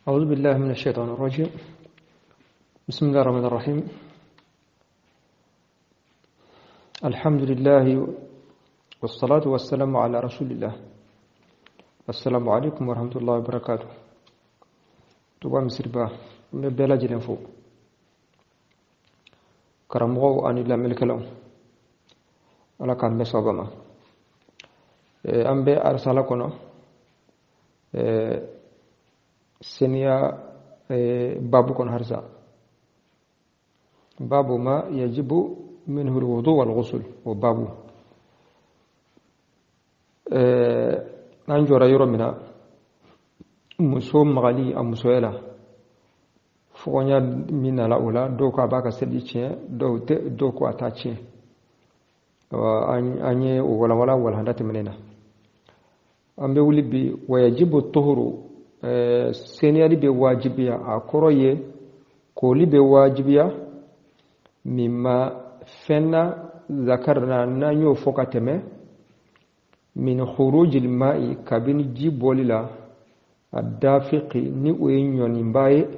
أعوذ بالله من الشيطان الرجيم. بسم الله الرحمن الرحيم. الحمد لله والصلاة والسلام على رسول الله. السلام عليكم ورحمة الله وبركاته. Tuba misiriba n bɛ bɛɛ lajɛlen fo, karamɔgɔw ani lamɛnnikɛlaw. Ala k'an bɛɛ sababa ma. An bɛ arisala kɔnɔ, seniya babu kɔnɔ halisa, babu ma yajibu minhu alwudu walghusl. O babu, an jɔra yɔrɔ min na, muso magali a musoya la, fɔgɔnya min nana o la, dɔw ko a b'a ka seliji tiɲɛ, dɔw tɛ, dɔw ko a t'a tiɲɛ. An ye o walawala walahada tɛmɛnen na. An bɛ wuli bi, wa yajibu tuhuru, seniyali bɛ wajibiya. A kɔrɔ ye koli bɛ wajibiya mimma, fɛn na, zakarna, n'an y'o fɔ ka tɛmɛ, min khurujil ma'i, kabini ji bɔli la, a dafiqi, ni o ye ɲɔninba ye,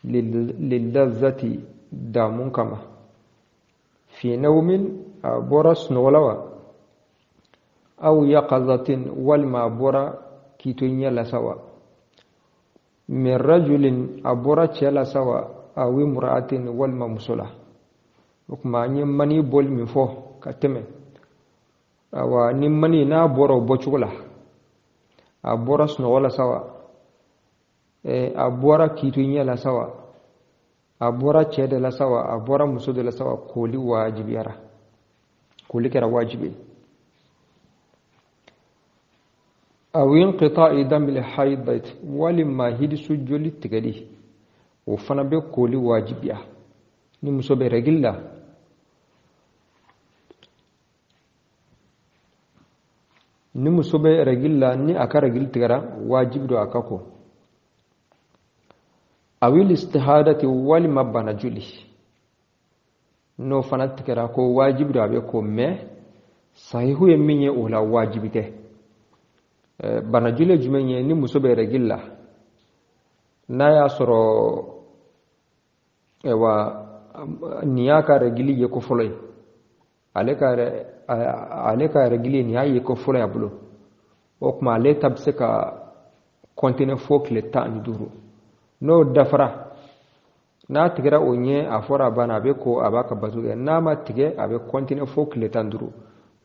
lilazati, damu kama, fi nawmin, a bɔra sunɔgɔ la wa, aw yaqazatin, walima a bɔra k'i to ɲɛ la sa wa, min rajulin, a bɔra cɛ la sa wa, aw imra'atin, walima muso la. O tuma an ye mani bɔli min fɔ ka tɛmɛ, awa, ni mani n'a bɔra o bɔcogo la, a bɔra sunɔgɔ la sa wa, a bɔra k'i to ɲɛ la sa wa, a bɔra cɛ de la sa wa, a bɔra muso de la sa wa, koli wajibiyara, koli kɛra wajibi ye. Aw inqita'i damil haidati, walima hidisu joli tigɛli, o fana bɛ koli wajibiya ni muso bɛ rɛgili la. Ni muso bɛ rɛgili la, ni a ka rɛgili tigɛra, wajibi don a ka ko. Awil istihadati, walima bana joli, n'o fana tigɛra, ko wajibi don a bɛ ko, mɛ sahihu ye min ye, o la wajibi tɛ. Bana joli ye jumɛn ye? Ni muso bɛ rɛgili la, n'a y'a sɔrɔ, ayiwa, nin y'a ka rɛgili ye ko fɔlɔ ye, ale ka rɛgili nin y'a ye ko fɔlɔ ye a bolo, o tuma ale ta bɛ se ka kɔntine fo tile 15. N'o dafara, n'a tigɛra o ɲɛ, a fɔra a banna, a bɛ ko, a b'a ka bato kɛ. N'a ma tigɛ, a bɛ kɔntine fo tile 15.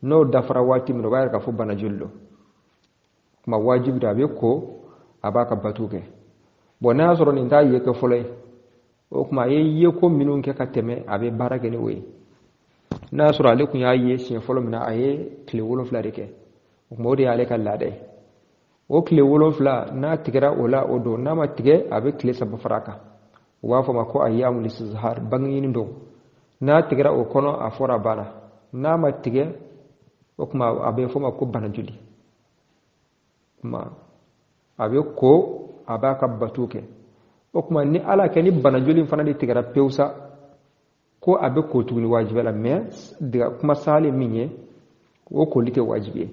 N'o dafara waati min na, o b'a yira k'a fɔ bana joli don, kuma wajibi don a bɛ ko, a b'a ka bato kɛ. Bɔn, n'a y'a sɔrɔ nin t'a ye kɛ fɔlɔ ye, o tuma a ye yeko minnu kɛ ka tɛmɛ, a bɛ baara kɛ ni o ye. N'a y'a sɔrɔ ale tun y'a ye siɲɛ fɔlɔ min na, a ye tile 7 de kɛ, o tuma o de y'ale ka laada ye. O tile 7, n'a tigɛra o la, o don. N'a ma tigɛ, a bɛ tile 3 fara a kan, u b'a fɔ ma ko ayyamul istizhar, bangeɲini don. N'a tigɛra o kɔnɔ, a fɔra a banna. N'a ma tigɛ, o tuma a bɛ fɔ ma ko bana joli, kuma a bɛ ko, a b'a ka bato kɛ. O tuma ni Ala kɛ ni bana joli fana de tigɛra pewu sa, ko a bɛ ko tuguni wajibi la, mɛ kuma salen min ye, o koli tɛ wajibi ye.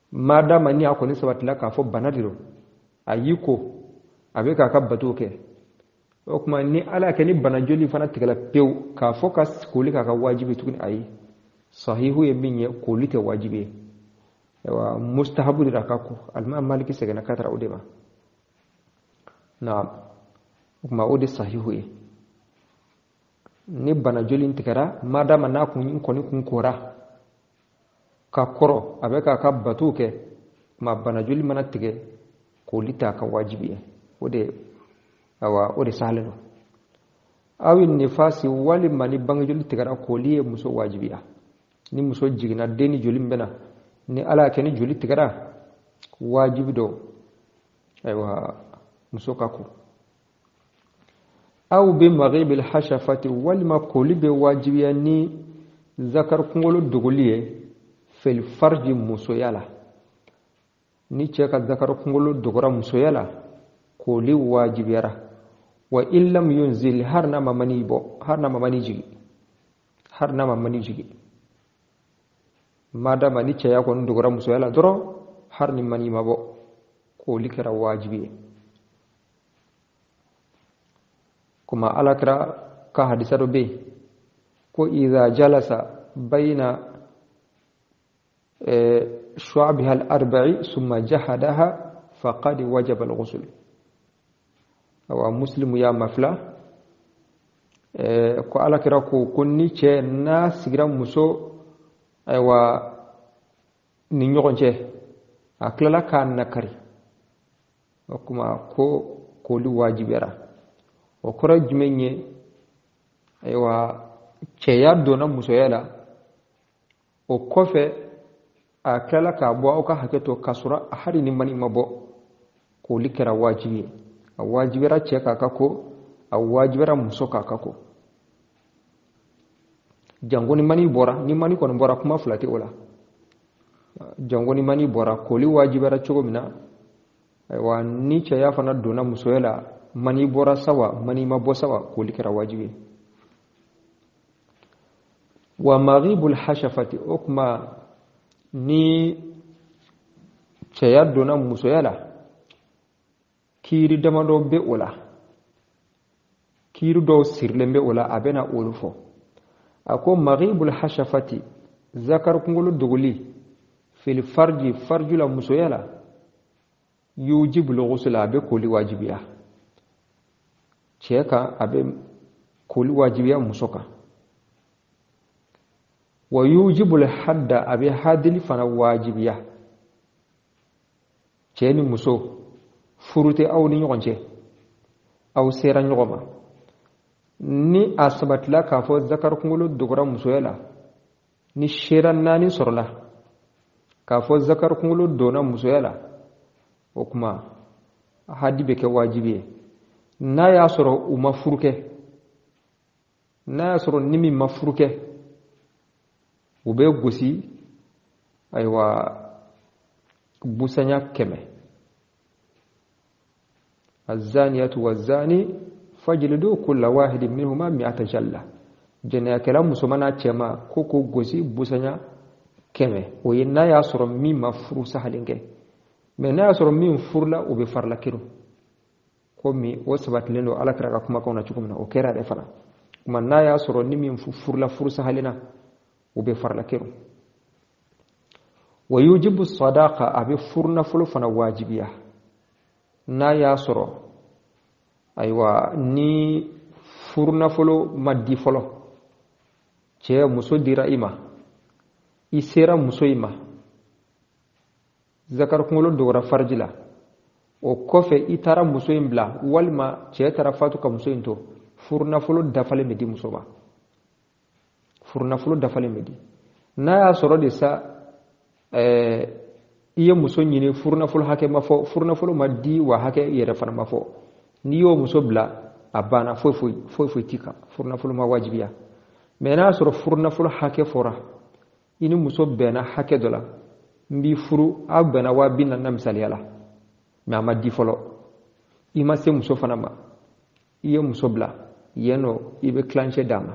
Madama ni a kɔni sabatila k'a fɔ bana de don, a y'i ko, a bɛ k'a ka bato kɛ. O tuma ni Ala kɛ ni bana joli fana tigɛla pewu, k'a fɔ ka koli k'a ka wajibi tuguni, ayi, sahihu ye min ye, koli tɛ wajibi ye. Ayiwa, mustahabu de ka ko alimami Maliki sɛgɛnna ka taara o de ma. Naam, o tuma o de sahihu ye. Ni bana joli tigɛra, madama n'a kun kɔni kun kora ka kɔrɔ, a bɛ k'a ka bato kɛ, kuma bana joli mana tigɛ, koli t'a ka wajibi ye. O de, awa, o de sahalen don. Aw nifasi, walima ni bangejoli tigɛra, koli ye muso wajibiya. Ni muso jiginna, den ni joli min bɛ na, ni Ala y'a kɛ ni joli tigɛra, wajibi don, ayiwa, muso ka ko. Aw bi maghibil hashafati, walima koli bɛ wajibiya ni zakar kunkolo dogoli ye, fil farji, musoya la. Ni cɛ ka zakar kunkolo dogora musoya la, koli wajibiyara, wa in lam yunzil, har n'a ma mani bɔ, har n'a ma mani jigi, har n'a ma mani jigi. Madama ni cɛya kɔni dogora musoya la dɔrɔn, har ni mani ma bɔ, koli kɛra wajibi ye. Kuma Alakira ka hadisa dɔ bɛ yen ko idha jalasa bayna shu'abiha al-arba'i summa jahadaha faqad wajaba al-ghusl. Awa Muslimu y'a mafila ko Alakira ko ni cɛ n'a sigira muso ayiwa ni ɲɔgɔn cɛ, a tilala k'a nakari, o kuma ko koli wajibiyara. O kɔrɔ ye jumɛn ye? Ayiwa, cɛya donna musoya la, o kɔfɛ a tilala k'a bɔ, aw ka hakɛ to, k'a sɔrɔ hali ni mani ma bɔ, koli kɛra wajibi ye. A wajibiyara cɛ k'a ka ko, a wajibiyara muso k'a ka ko. Jango ni mani bɔra, ni mani kɔni bɔra, kuma fila tɛ o la. Jango ni mani bɔra, koli wajibiyara cogo min na, ayiwa, ni cɛya fana donna musoya la, mani bɔra sawa, mani ma bɔ sawa, koli kɛra wajibi ye. Wa maghibul hashafati, o kuma ni cɛya donna musoya la, kiiri damadɔ bɛ o la, kiiri dɔw sirilen bɛ o la, a bɛna olu fɔ. A ko maghibul hashafati, zakari kunkolo dogoli, fil farji, farju la, musoya la, yujibul ghusl, a bɛ koli wajibiya cɛ kan, a bɛ koli wajibiya muso kan. Wa yujibul hadda, a bɛ hadili fana wajibiya. Cɛ ni muso furu tɛ aw ni ɲɔgɔn cɛ, aw sera ɲɔgɔn ma, ni a sabatila k'a fɔ zakari kunkolo dogora musoya la, ni seera naani sɔrɔla k'a fɔ zakari kunkolo donna musoya la, o kuma hadi bɛ kɛ wajibi ye. N'a y'a sɔrɔ u ma furu kɛ, n'a y'a sɔrɔ ni min ma furu kɛ, u bɛ gosi ayiwa busanya 100. Azaniyatu wazani fajlidu kulla wahidin minhuma mi'ata jalla. Jɛnɛyakɛla musoman n'a cɛ ma ko k'o gosi busanya 100, o ye n'a y'a sɔrɔ min ma furu sahalen kɛ. Mɛ n'a y'a sɔrɔ min furula, o bɛ farila kero, komi o sabatilen don Ala kira ka kumakanw na cogo min na, o kɛra yɛrɛ fana. Kuma n'a y'a sɔrɔ ni min furula furu sahalen na, o bɛ farila kero. Wa yujibu sadaqa, a bɛ furu nafolo fana wajibiya. N'a y'a sɔrɔ ayiwa ni furu nafolo ma di fɔlɔ, cɛ muso dira i ma, i sera muso in ma, zakari kunkolo dogora fariji la, o kɔfɛ i taara muso in bila, walima cɛ taara fatu ka muso in to, furu nafolo dafalen bɛ di muso ma, furu nafolo dafalen bɛ di. N'a y'a sɔrɔ de sa i ye muso ɲini, furu nafolo hakɛ ma fɔ, furu nafolo ma di, wa hakɛ yɛrɛ fana ma fɔ, n'i y'o muso bila, a banna, foyi foyi foyi foyi t'i kan, furu nafolo ma wajibiya. Mɛ n'a y'a sɔrɔ furu nafolo hakɛ fɔra, i ni muso bɛnna hakɛ dɔ la, n b'i furu, aw bɛnna 40 000 na misaliya la, mɛ a ma di fɔlɔ, i ma se muso fana ma, i ye muso bila yen nɔ, i bɛ tilancɛ d'a ma.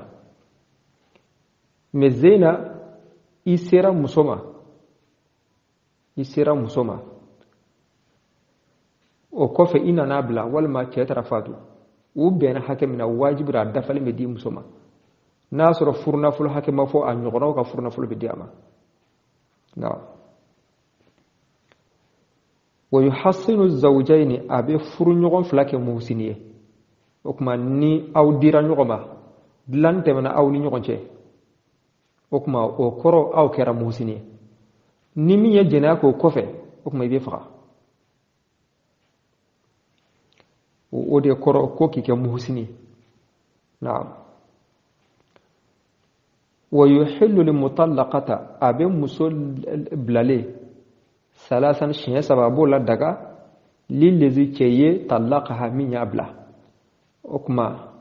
Mɛ zena i sera muso ma, i sera muso ma, o kɔfɛ i nana bila, walima cɛ taara fatu, u bɛnna hakɛ min na, wajibi a dafalen bɛ di muso ma. N'a y'a sɔrɔ furu nafolo hakɛ ma fɔ, a ɲɔgɔnnaw ka furu nafolo bɛ di a ma. Naam. Wa yuhassinu zawjayni, a bɛ furu ɲɔgɔn fila kɛ muhsini ye. O kuma ni aw dira ɲɔgɔn ma, dilan tɛmɛna aw ni ɲɔgɔn cɛ, o kuma o kɔrɔ aw kɛra muhsini ye. Ni min ye jɛnɛya k'o kɔfɛ, o kuma i bɛ faga. O de kɔrɔ ko k'i kɛ muhsini ye. Naam. Wa yuhillu limutallaqata, a bɛ muso bilalen salasan siɲɛ saba, a b'o la daga lilezi cɛ ye talaqaha min y'a bila. O kuma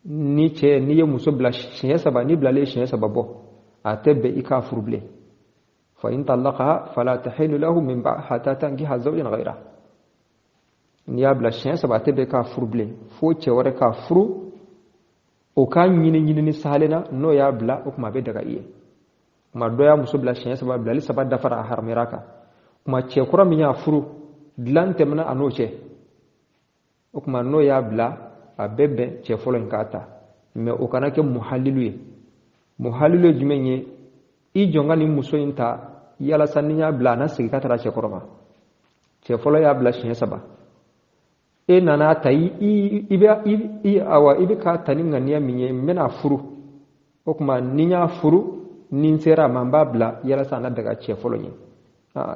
ni cɛ n'i ye muso bila siɲɛ saba, ni bilalen siɲɛ saba bɔ, a tɛ bɛn i k'a furu bilen. Fa in talaqaha fala tahillu lahu min ba'd hatta tankiha zawjan ghayra. N'i y'a bila siɲɛ saba, a tɛ bɛn k'a furu bilen fo cɛ wɛrɛ k'a furu, o k'a ɲini ɲinini sahalen na, n'o y'a bila, o kuma a bɛ daga i ye. Kuma dɔ y'a muso bila siɲɛ saba, bilali saba dafara, a haramuyara kan. Kuma cɛ kura min y'a furu, dilan tɛmɛna a n'o cɛ, o kuma n'o y'a bila, A bɛ bɛn cɛ fɔlɔ in k'a ta, mais o kana kɛ muhalilu ye. Muhalilu ye jumɛn ye? I jɔn ka nin muso in ta yalasa ni y'a bila a na segin ka taara cɛ kɔrɔ ma. Cɛ fɔlɔ y'a bila siɲɛ 3, e nana ta, i bɛ awa i bɛ k'a ta ni ŋaniya min ye, n bɛna furu, o tuma ni n y'a furu, ni n sera a ma, n b'a bila yalasa a na daga cɛ fɔlɔ ye.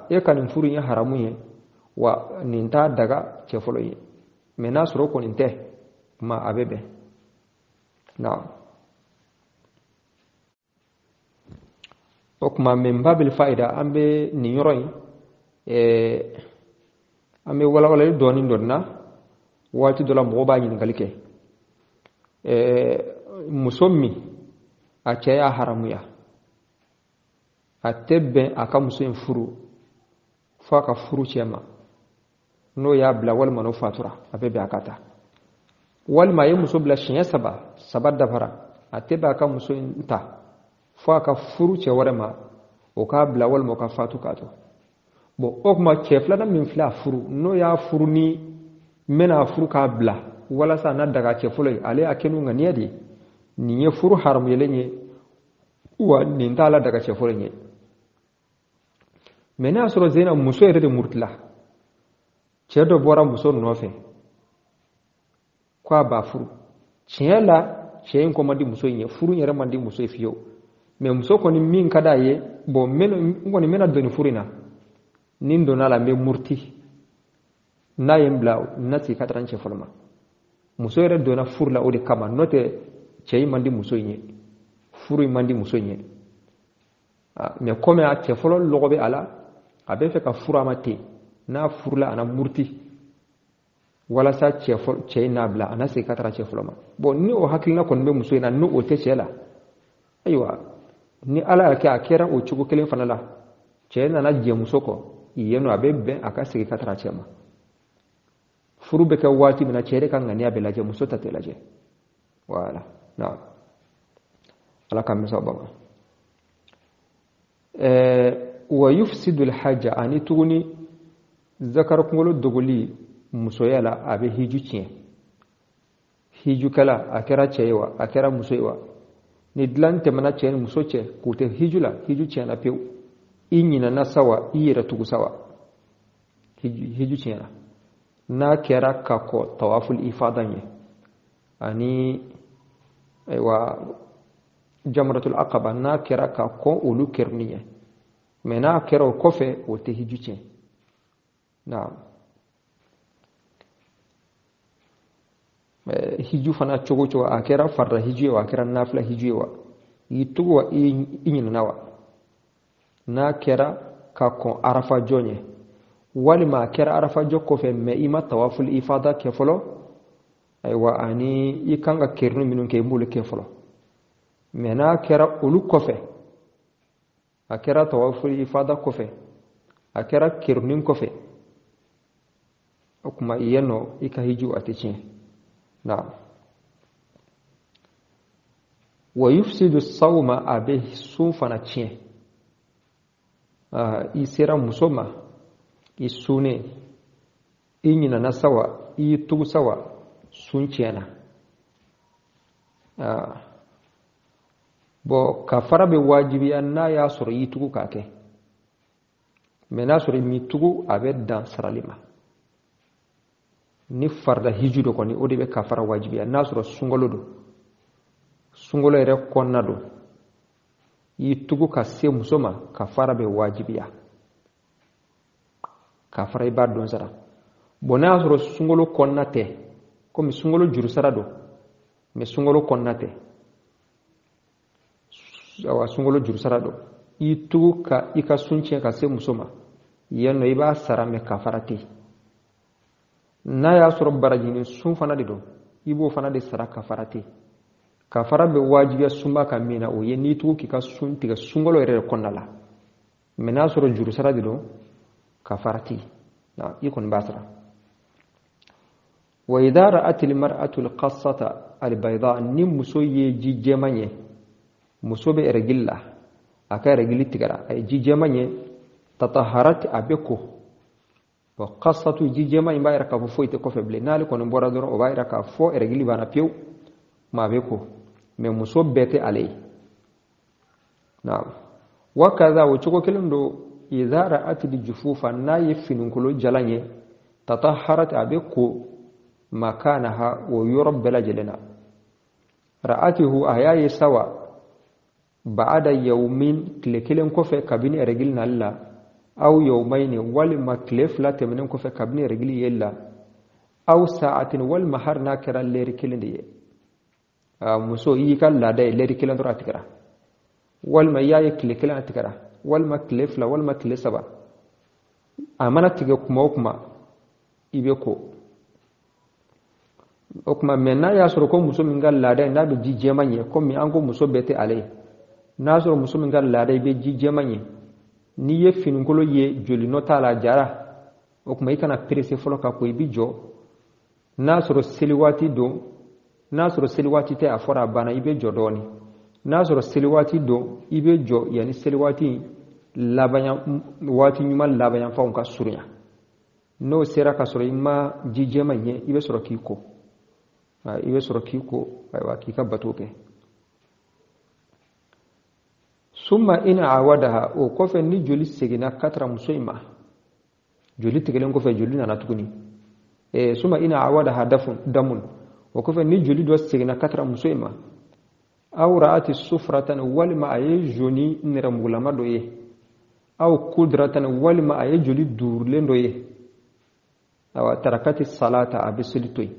E ka nin furu in ye haramu ye, wa nin t'a daga cɛ fɔlɔ ye. Mais n'a sɔrɔ o kɔni tɛ, kuma a bɛ bɛn. Naam. O tuma min babil fa'ida, an bɛ nin yɔrɔ in an bɛ walawalali dɔɔnin dɔ na. Waati dɔ la mɔgɔw b'a ɲininkali kɛ, muso min a cɛ y'a haramuya, a tɛ bɛn a ka muso in furu fo a ka furu cɛ ma, n'o y'a bila walima n'o fatura, a bɛ bɛn a ka ta. Walima a ye muso bila siɲɛ 3, 3 dafara, a tɛ bɛn a ka muso in ta fo a ka furu cɛ wɛrɛ ma, o k'a bila walima o ka fatu k'a to. Bon, o tuma cɛ filanan min filɛ a furu, n'o y'a furu ni n bɛna furu k'a bila walasa a na daga cɛ fɔlɔ ye, ale y'a kɛ n'o ŋaniya de ye, nin ye furu haramuyalen ye, wa nin t'a la daga cɛ fɔlɔ in ye. Mais n'a y'a sɔrɔ Zena muso yɛrɛ de murutila, cɛ dɔ bɔra muso nɔfɛ k'a b'a furu, tiɲɛ la cɛ in ko man di muso in ye, furu in yɛrɛ man di muso ye fiyewu, mais muso kɔni min ka d'a ye, bon n kɔni bɛna don nin furu in na, ni n donna a la n bɛ muruti, n'a ye n bila n na segin ka taga n cɛ fɔlɔ ma. Muso yɛrɛ donna furu la o de kama, n'o tɛ cɛ in man di muso in ye, furu in man di muso in ye. Mais komi a cɛ fɔlɔ lɔgɔ bɛ a la, a bɛ fɛ ka furu a ma ten, n'a furula a na muruti walasa cɛ in n'a bila a na segin ka taga cɛ fɔlɔ ma. Bon, ni o hakilina kɔni bɛ muso in na, n'o o tɛ cɛ la, ayiwa ni Ala y'a kɛ a kɛra o cogo kelen fana la, cɛ nana jɛ muso kɔ yen nɔ, a bɛ bɛn a ka segin ka taga cɛ ma. Furu bɛ kɛ waati min na, cɛ de ka ŋaniya bɛ lajɛ, muso ta tɛ lajɛ. Voilà, naam. Ala k'an bɛn sababa ma. Wa yufsidu alhajja, ani tuguni zakar kunkolo dogoli musoya la, a bɛ hiju tiɲɛ. Hijukɛla, a kɛra cɛ ye wa, a kɛra muso ye wa, ni dilan tɛmɛna cɛ ni muso cɛ k'u tɛ hiju la, hiju tiɲɛna pewu. I ɲinɛna sa wa, i yɛrɛ tugu sa wa, hiju tiɲɛna. N'a kɛra ka kɔ tawaful ifada ɲɛ ani ayiwa jamratul aqaba, n'a kɛra ka kɔn olu kɛruni ɲɛ, mais n'a kɛra o kɔfɛ, o tɛ hiju tiɲɛ. Naam. Hiju fana cogo cogo, a kɛra farida hiju ye wa, a kɛra nafila hiju ye wa, i tugu wa, i ɲinɛna wa, n'a kɛra ka kɔn arafa jɔ ɲɛ, walima a kɛra arafa jɔ kɔfɛ mais i ma tawaful ifada kɛ fɔlɔ, ayiwa ani i kan ka kerinu minnu kɛ i m'olu kɛ fɔlɔ. Mais n'a kɛra olu kɔfɛ, a kɛra tawaful ifada kɔfɛ, a kɛra kerinu kɔfɛ, o tuma yen nɔ i ka hiju a tɛ tiɲɛ. Naam. Wa yufsidu sawma, a bɛ sun fana tiɲɛ. I sera muso ma, i sunnen, i ɲinɛna sa wa, i y'i tugu sa wa, sun tiɲɛna. Bon, kafara bɛ wajibiya n'a y'a sɔrɔ i y'i tugu k'a kɛ, mais n'a sɔrɔ i m'i tugu, a bɛ dan sarali ma. Ni farida hiju dɔ kɔni, o de bɛ kafara wajibiya. N'a sɔrɔ sunkalo don, sunkalo yɛrɛ kɔnɔna don, i tugu ka se muso ma, kafara bɛ wajibiya, kafara i b'a dɔn sara. Bon, n'a y'a sɔrɔ sunkalo kɔnɔna tɛ, komi sunkalo jurusara don, mais sunkalo kɔnɔna tɛ, awa sunkalo jurusara don, i tugu ka i ka sun tiɲɛ ka se muso ma yen nɔ, i b'a sara, mais kafara tɛ yen. N'a y'a sɔrɔ barajini sun fana de don, i b'o fana de sara, kafara tɛ yen. Kafara bɛ wajibiya sunba kan min na, o ye n'i tugu k'i ka sun tigɛ sunkalo yɛrɛ de kɔnɔna la, mais n'a sɔrɔ jurusara de don, kafara tɛ yen, i kɔni b'a sara. Wa idha ra'at al-mar'atu al-qassata al-bayda, ni muso ye ji jɛman ye, muso bɛ rɛgili la, a ka rɛgili tigɛra, a ye ji jɛman ye, tataharat, a bɛ ko, Bon, qasatu ji jɛman in b'a yira k'a fɔ foyi tɛ kɔfɛ bilen. N'ale kɔni bɔra dɔrɔn, o b'a yira k'a fɔ règle banna pewu, maa bɛ ko. Mais muso bɛɛ tɛ ale ye. Naam. Wa kaza, o cogo kelen don, idha ra'at al-jufufa, n'a ye finikolon jalan ye, tataharat, a bɛ ko, makanaha, o yɔrɔ bɛɛ lajɛlen na. Ra'atihu, a y'a ye sawa, ba'ada yawmin, tile kelen kɔfɛ kabini règle nali la, aw yawmayni, walima tile 2 tɛmɛnen kɔfɛ kabini règle yeli la, aw sa'atin, walima hali n'a kɛra lɛri kelen de ye. Muso, i y'i ka laada ye lɛri kelen dɔrɔn a tigɛra, walima i y'a ye tile kelen a tigɛra, walima tile 2, walima tile 3, a mana tigɛ kuma o kuma, i bɛ ko. O tuma, mɛ n'a y'a sɔrɔ ko muso min ka laada ye n'a bɛ ji jɛman ye, komi an ko muso bɛɛ tɛ ale ye, n'a sɔrɔ muso min ka laada i bɛ ji jɛman ye, n'i ye finikolo ye joli nɔ t'a la, a jara, o tuma i kana perese fɔlɔ ka ko, i bɛ jɔ. N'a sɔrɔ seli waati don, n'a sɔrɔ seli waati tɛ, a fɔra a banna, i bɛ jɔ dɔɔnin. N'a sɔrɔ seli waati don, i bɛ jɔ yanni seli waati laban, waati ɲuman labanyanfanw ka surunya. N'o sera ka sɔrɔ i ma ji jɛman ye, i bɛ sɔrɔ k'i ko, i bɛ sɔrɔ k'i ko, ayiwa, k'i ka bato kɛ. Summa in awadaha, o kɔfɛ ni joli seginna katara muso in ma, joli tigɛlen kɔfɛ joli nana tuguni. Summa in awadaha dafun damun, o kɔfɛ ni joli dɔ seginna katara muso in ma, aw ra'ati sufratan, walima a ye joli nɛrɛmugulama dɔ ye, aw kudratan, walima a ye joli duurulen dɔ ye, awa tarakati salata, a bɛ seli to yen,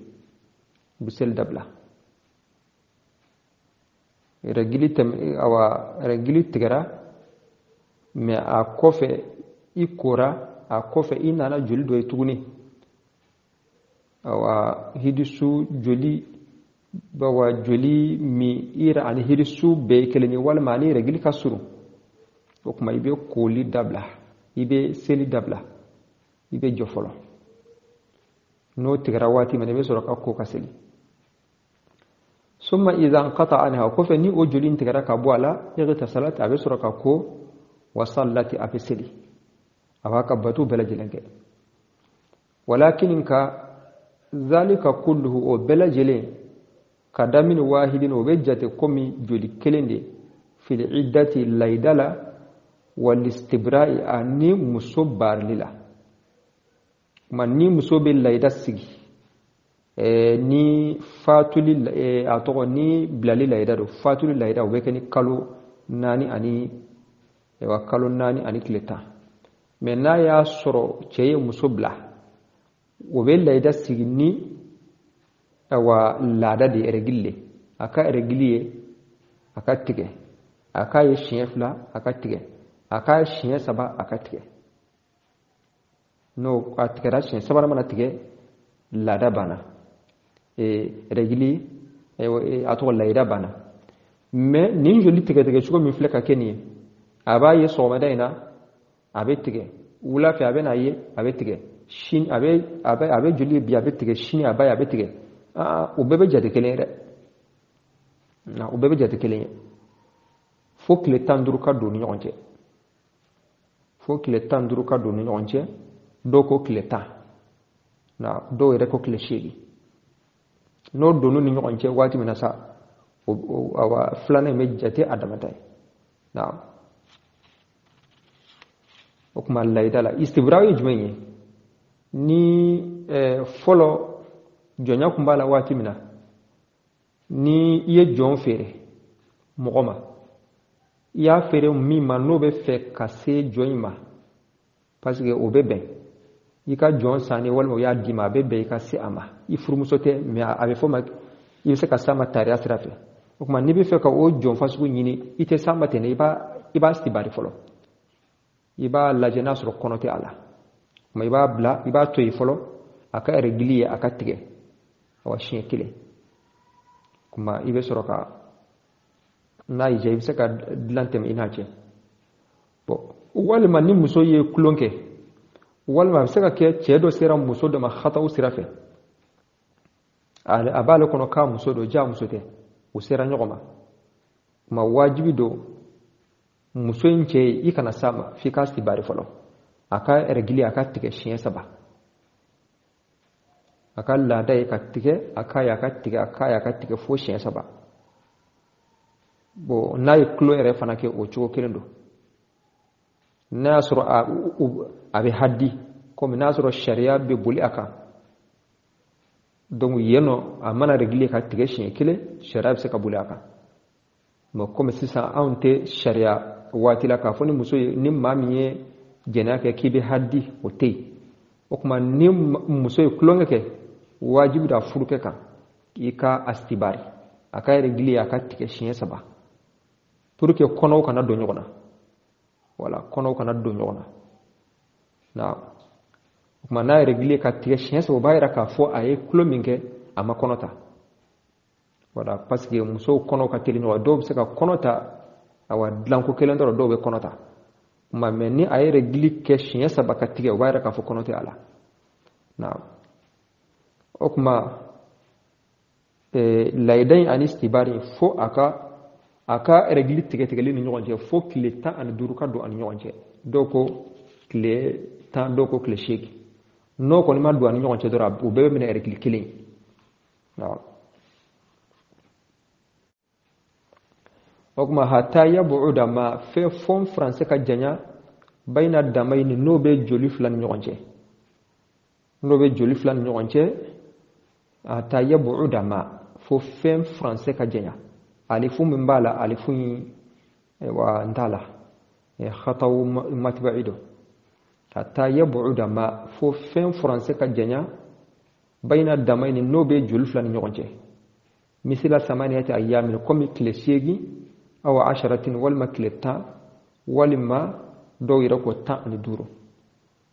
a bɛ seli dabila. Règle tɛmɛ, awa règle tigɛra, mɛ a kɔfɛ i kora, a kɔfɛ i nana joli dɔ ye tuguni, awa hidisu joli, bawa joli min i yɛrɛ ani hidisu bɛɛ ye kelen ye, walima ani règle ka surun, o tuma i bɛ koli dabila, i bɛ seli dabila, i bɛ jɔ fɔlɔ. N'o tigɛra waati min na, i bɛ sɔrɔ ka ko ka seli. Summa idha inqata anha, o kɔfɛ ni o joli in tigɛra ka bɔ a la, ightasalat, a bɛ sɔrɔ ka ko, wa sallati, a bɛ seli, a b'a ka bato bɛɛ lajɛlen kɛ. Walakin nka zalika kulluhu, o bɛɛ lajɛlen ka daminɛ wahidin, o bɛ jate komi joli kelen de, fil iddati, layida la, wal istibra'i, ani muso baarili la. Kuma ni muso bɛ layida sigi, ni fatuli, a tɔgɔ ni bilali layida don, fatuli layida, o bɛ kɛ ni kalo 4 ani, ayiwa, kalo 4 ani tile 10. Mɛ n'a y'a sɔrɔ cɛ ye muso bila, o bɛ layida sigi ni, ayiwa, laada de ye, règle le, a ka règle ye a ka tigɛ, a k'a ye siɲɛ 2 a ka tigɛ, a k'a ye siɲɛ 3 a ka tigɛ. N'o a tigɛra siɲɛ sabanan mana tigɛ, laada banna, règle, a tɔgɔ layida banna. Mɛ nin joli tigɛ tigɛ cogo min filɛ ka kɛ nin ye, a b'a ye sɔgɔmada in na a bɛ tigɛ, wula fɛ a bɛ n'a ye a bɛ tigɛ, sini a bɛ joli ye bi a bɛ tigɛ, sini a b'a ye a bɛ tigɛ, o bɛɛ bɛ jate kelen ye dɛ, o bɛɛ bɛ jate kelen ye, fo tile 15 ka don ni ɲɔgɔn cɛ, fo tile 15 ka don ni ɲɔgɔn cɛ. Dɔw ko tile 10, na dɔw yɛrɛ ko tile 8. N'o donn'u ni ɲɔgɔn cɛ waati min na sa, awa filanan in bɛ jate a damata ye. Na o tuma layida la, istibra ye jumɛn ye? Ni fɔlɔ jɔnya tun b'a la waati min na, ni i ye jɔn feere mɔgɔ ma, i y'a feere min ma n'o bɛ fɛ ka se jɔn in ma, parce que o bɛ bɛn i ka jɔn sanni walima o y'a d'i ma, a bɛ bɛn i ka se a ma, i furumuso tɛ, mɛ a bɛ fɔ ma i bɛ se ka s'a ma tariya sira fɛ. O tuma n'i bɛ fɛ ka o jɔn fasugu ɲini, i tɛ s'a ma ten dɛ, i b'a sibari fɔlɔ, i b'a lajɛ n'a sɔrɔ kɔnɔ tɛ a la. O tuma i b'a bila, i b'a to yen fɔlɔ, a ka règle ye a ka tigɛ, awa siɲɛ kelen. Kuma i bɛ sɔrɔ ka n'a y'i diya, i bɛ se ka dilan tɛmɛ i n'a cɛ. Bon, walima ni muso ye tulon kɛ, walima a bɛ se ka kɛ cɛ dɔ sera muso dɔ ma hataw sira fɛ, a b'ale kɔnɔ k'a muso don, ja muso tɛ, u sera ɲɔgɔn ma. Kuma wajibi don muso in cɛ ye, i kana s'a ma f'i k'a sibari fɔlɔ, a ka règle a ka tigɛ siɲɛ 3. A ka laada ye ka tigɛ, a k'a ye a ka tigɛ, a k'a ye a ka tigɛ fo siɲɛ 3. Bon, n'a ye tulon yɛrɛ fana kɛ, o cogo kelen don. N'a y'a sɔrɔ a bɛ hadi, komi n'a y'a sɔrɔ sariya bɛ boli a kan, donc yen nɔ a mana régler ka tigɛ siɲɛ 1, sariya bɛ se ka boli a kan. Mais komi sisan anw tɛ sariya waati la k'a fɔ ni muso ye, ni maa min ye jɛnɛya kɛ k'i bɛ hadi, o tɛ yen. O tuma ni muso ye tulonkɛ kɛ, wajibi don a furukɛ kan i ka astibari, a ka régler a ka tigɛ siɲɛ 3, pour que kɔnɔw kana don ɲɔgɔn na. Wala kɔnɔw kana don ɲɔgɔn na. Na o tuma n'a ye régler ka tigɛ siɲɛ 3, o b'a yira k'a fɔ a ye tulo min kɛ, a ma kɔnɔ ta. Wala, parce que musow kɔnɔw ka teli ɲɔgɔn, dɔw bɛ se ka kɔnɔ ta, awa dilanko kelen dɔrɔn dɔw bɛ kɔnɔ ta. Kuma mɛ ni a ye régler kɛ siɲɛ 3 ka tigɛ, o b'a yira k'a fɔ kɔnɔ tɛ a la. Na o tuma layida in ani stibari, fo a ka régler tigɛ tigɛli ni ɲɔgɔn cɛ, fo tile 15 ka don ani ɲɔgɔn cɛ. Dɔw ko tile 10, dɔw ko tile 8. N'o kɔni ma don ani ɲɔgɔn cɛ dɔrɔn, o bɛɛ bɛ minɛ régler kelen. O tuma hata yabu'uda ma fɛn fɔn faransɛ ka janya bayina damayini, n'o bɛ joli fila ni ɲɔgɔn cɛ, n'o bɛ joli fila ni ɲɔgɔn cɛ, hata yabu'uda ma fo fɛn faransɛ ka janya. Alifu min b'a la, alifu in wa n t'a la, khataw matba'i don. Hata yabu'uda ma fo fɛn faransɛ ka janya bayina damayini, n'o bɛ joli fila ni ɲɔgɔn cɛ. Misila samaniyati ayyamin, komi tile 8 aw asharatin, walima tile 10, walima dɔw yɛrɛ ko 15.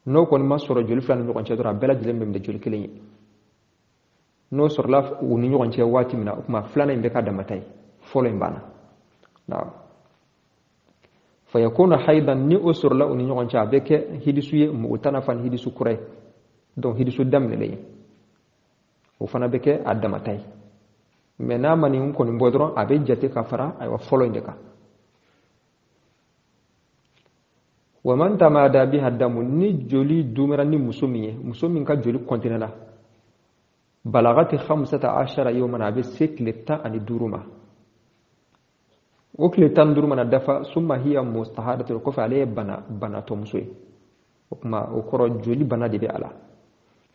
N'o kɔni ma sɔrɔ joli fila ni ɲɔgɔn cɛ dɔrɔn, a bɛɛ lajɛlen bɛ minɛ joli kelen ye. N'o sɔrɔla u ni ɲɔgɔn cɛ waati min na, o tuma filanan in bɛ k'a damata ye, fɔlɔ in banna. Naam. Fa yakuna haidan, ni o sɔrɔla u ni ɲɔgɔn cɛ, a bɛ kɛ hidisu ye, mu'tanafan, hidisu kura ye, donc hidisu daminɛlen ye, o fana bɛ kɛ a damata ye. Mais n'a ma nin kɔni bɔ dɔrɔn, a bɛ jate ka fara ayiwa fɔlɔ in de kan. Wa man tamada biha damu, ni joli dumera ni muso min ye, muso min ka joli kɔntinɛ la, balagati 15 yawman, a bɛ se tile 15 ma. O tile 15 mana dafa, summa hiya mustahadatu, o kɔfɛ ale ye banatɔmuso ye. O tuma o kɔrɔ joli bana de bɛ a la.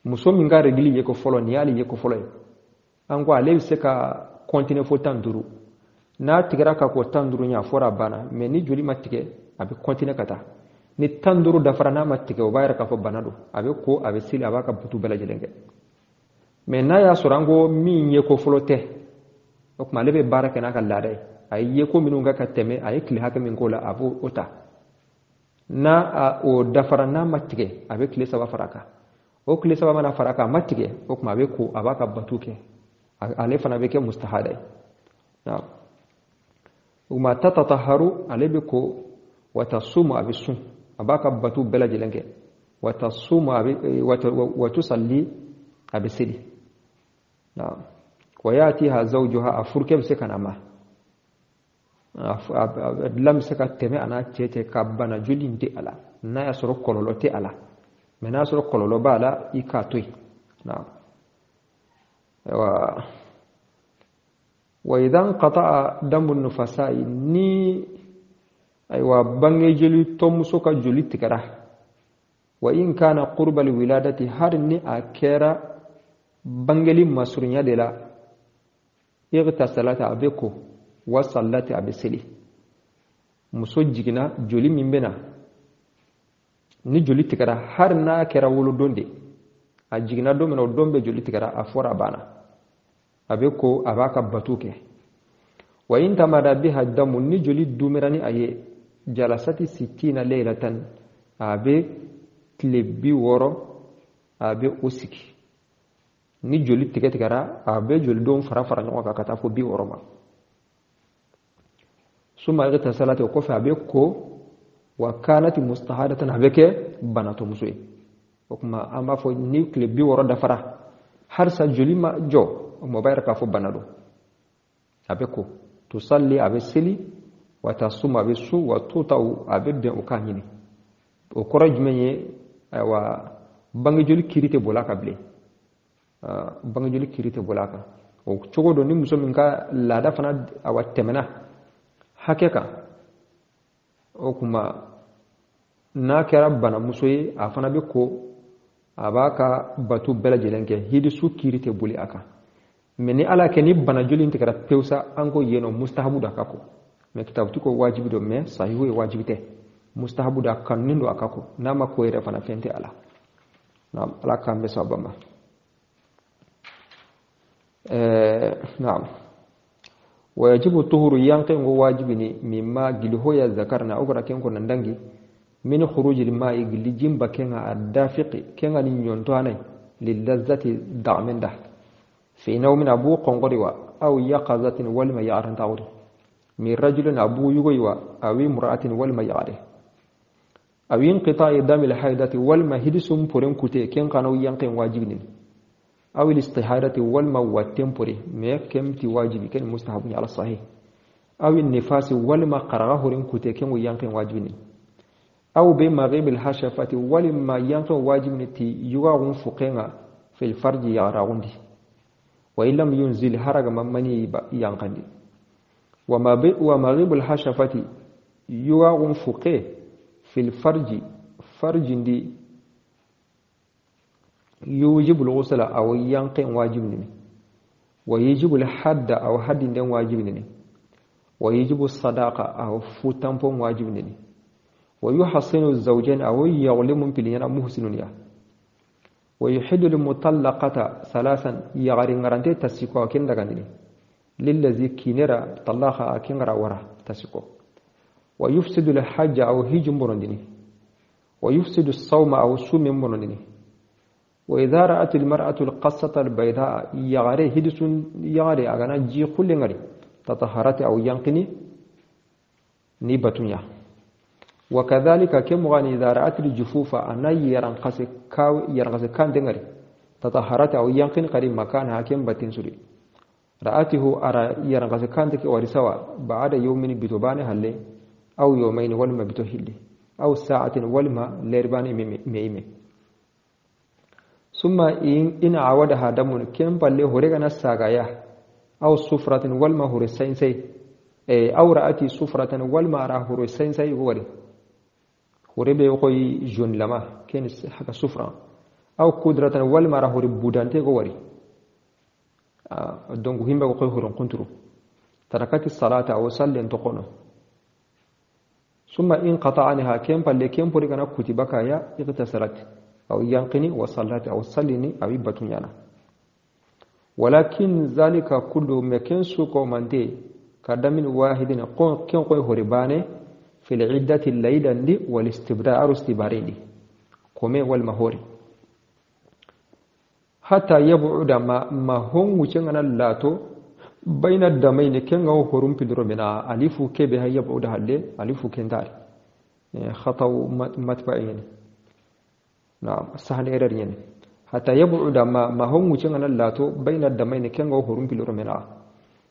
Muso min ka régli ye ko fɔlɔ, nin y'ale ye ko fɔlɔ ye, an ko ale bɛ se ka continuer fo 15. N'a tigɛra ka kɔ 15 ɲɛ, a fɔra a banna. Mais ni joli ma tigɛ, a bɛ continuer ka taa. Ni 15 dafara n'a ma tigɛ, o b'a yira k'a fɔ bana don, a bɛ ko, a bɛ seli, a b'a ka butu bɛɛ lajɛlen kɛ. Mais n'a y'a sɔrɔ an ko min ye ko fɔlɔ tɛ, o tuma ale bɛ baara kɛ n'a ka laada ye. A ye yeko minnu kɛ ka tɛmɛ, a ye tile hakɛ min k'o la, a b'o ta. N'a o dafara n'a ma tigɛ, a bɛ tile 3 fara a kan. O tile 3 mana fara a kan, a ma tigɛ, o tuma a bɛ ko, a b'a ka batu kɛ, ale fana bɛ kɛ mustahada ye. Naam. O tuma tatataharu, ale bɛ ko, wa tasumu, a bɛ sun, a b'a ka batu bɛɛ lajɛlen kɛ. Wa tasumu, a bɛ wa tusalli, a bɛ seli. Naam. Wa yatiha zawjuha, a furukɛ bɛ se ka na ma, a dilan bɛ se ka tɛmɛ a n'a cɛ cɛ ka bana joli in tɛ a la, n'a y'a sɔrɔ kɔlɔlɔ tɛ a la. Mais n'a y'a sɔrɔ kɔlɔlɔ b'a la, i k'a to yen. Naam. Ayiwa, wa idha inqata'a damu nufasa'i, ni ayiwa bange joli tɔmuso ka joli tigɛra, wa in kana qurba alwiladati, har ni a kɛra bangeli masurunya de la, igtasalata, a bɛ ko, wa sallati, a bɛ seli. Muso jiginna, joli min bɛ na, ni joli tigɛra, har n'a kɛra wolodon de, a jiginna don min na, o don bɛ joli tigɛra, a fɔra a banna, a bɛ ko, a b'a ka batu kɛ. Wa in tamada biha damu, ni joli dumera ni a ye, jalasati sittina laylatan, a bɛ tile 60 a bɛ o sigi. Ni joli tigɛ tigɛra, a bɛ jolidenw fara fara ɲɔgɔn kan ka taa fo 60 ma. Summa igtasalat, o kɔfɛ a bɛ ko, wa kanat mustahadatan, a bɛ kɛ banatɔmuso ye. O tuma an b'a fɔ ni tile 60 dafara, halisa joli ma jɔ, o tuma o b'a yira k'a fɔ bana don. A bɛ ko, tusalli, a bɛ seli, wa tasuma, a bɛ sun, wa tuta'u, a bɛ bɛn o k'a ɲini. O kɔrɔ jumɛn ye? Ayiwa, bangejoli kiiri tɛ boli a kan bilen. Bangejoli kiri tɛ bɔla a kan. O cogo don ni muso min ka laada fana awa tɛmɛna hakɛ kan, o kuma n'a kɛra banamuso ye, a fana bɛ ko, a b'a ka bato bɛɛ lajɛlen kɛ, hidisu kiri tɛ boli a kan. Mais ni ala kɛ ni bana joli in tigɛra pewu sa, an ko yen nɔ mustahabu da ka ko, mais kitabuti ko wajibi don, mais sahihu ye wajibi tɛ, mustahabu da kanunen don a ka ko, n'a ma ko yɛrɛ fana fɛn tɛ a la. Naam, ala k'an bɛ sababa ma. Naam, ويجب الطهور ينقن واجبني مما قل يا ذكرنا أقرأ كن كنا ندنجي من خروج الماء قل جنب كنا الدافق كنا نيونتواني للذة دعمن ده في نوم أبو قنقروا أو يقظة والما يعرن تعوري من رجل أبو يغيوا أو امرأة والما يعره أو انقطاع دم الحيضة والما هدسم برم كتي كن كانوا ينقن واجبني أو الاستحادة والما واتمبري ما كم تواجبي كان مستحب على الصحيح أو النفاس والما قرغه كتي كن ينقن واجبني أو بمغيب الحشفة والما ينقن واجبني تي يغاون فقنا في الفرج يعراغندي وإن لم ينزل هرج مني ينقندي ومغيب الحشفة يغاون فقه في الفرج فرج دي يوجب الغسل أو ينقن واجب ويجب الحد أو حد واجب ويجب الصداقة أو فتنفون واجب ويحصن الزوجين أو يغلم بلينا محسن ويحد المطلقة ثلاثا يغرين غرانتي تسيكو أكين دغاني للذي كينرا طلاقة أكين ورا تسيكو ويفسد الحج أو هجم برندني ويفسد الصوم أو سوم برندني وإذا رأت المرأة القصة البيضاء يغري هدس يغري أغنى جي كل غري تطهرت أو ينقني نيبتنيا وكذلك كم غني إذا رأت الجفوف أن يرنقص كاو يرنقص كان دنغري تطهرت أو ينقن قريب مكانها كم بتنسري رأته أرى يرنقص كان تك ورسوا بعد يوم بتبان هلي أو يومين ولما بتهلي أو ساعة ولما لربان ميمي ثم إن عودها دم كم بالله هرجنا الساقية أو صفرة ولما هرسين سي أو رأتي صفرة ولما راه هرسين سي غوري هربي يقوي جون لما كان حكا صفرة أو قدرة ولما راه هربودانتي غوري دونك هم بقوي هرن قنترو تركت الصلاة أو صلي تقونه ثم إن قطع عنها كم بالله كم بريغنا كتبك يا اغتسلت أو ينقني وصلت أو صليني أو بتنيانا ولكن ذلك كله مكان سوق مندي كدم واحد كن قوي هربانه في العدة الليلة دي والاستبراء والاستبارين كومي والمهوري حتى يبعد ما هم وشنا لاتو بين الدمين كن غو هرم بدرمنا ألف كبه يبعد هله ألف كندار خطأ متبعين نعم سهل إيرارين حتى يبعد ما هم وشنا لاتو بين الدمين كن غو هرم بدرمنا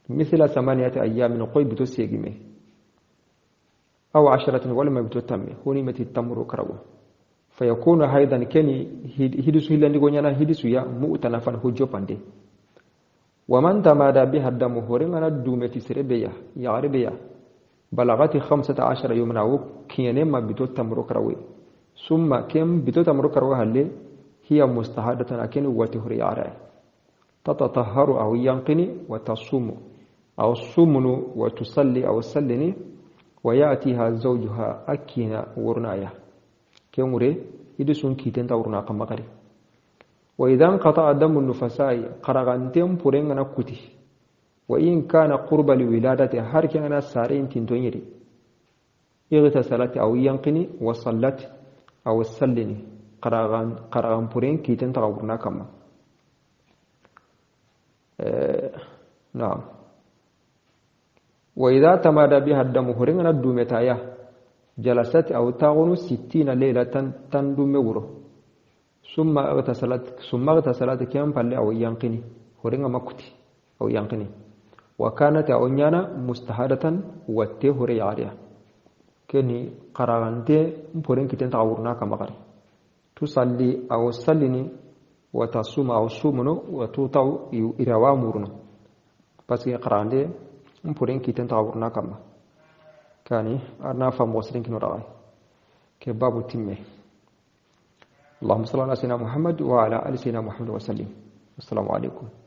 مثل 8 أيام قوي بتسيجمه أو 10 ولا بتتم هوني متى التمر كربو فيكون هيدا كني هيدسو هيلان ديغونيانا هيدسو يا مؤتنفا هجو باندي ومن تمادى بها الدم هورنا دومتي سربيا يعربيا بلغت 15 يوما أو كينما بتتمر كروي ثم كم بتتمر كروي هل هي مستحادة أكن وتهري عراء تتطهر أو ينقني وتصوم أو صومن وتصلي أو سلني ويأتيها زوجها أكينا ورنايا كمري يدسون كيتن تورنا قمقري وإذا انقطع دم النفساء قرغنتم برينغنا كوتي وإن كان قرب الولادة هركنا سارين تنتونيري اغتسلت أو ينقني وصلت أو سلني قرغن برين كيتن تورنا كما نعم وإذا تمادى بها الدم هرنا الدومتايا جلست أو تاغن 60 ليلة تندم ورو ثم اغتسلت كم بالله أو ينقني هرنا مكتي أو ينقني وكانت أونيانا مستحادة وتهري عارية كني قرانتي برين كتن تعورنا كما قري تصلي أو سلني Wa tasuma aw sumuno wa tutaw irawa muruno parce que qarande mpuren kiten taxawurna kamma kani arna fa mo sirin kino raxay ke babu timme. اللهم صل على سيدنا محمد وعلى ال سيدنا محمد وسلم. السلام عليكم.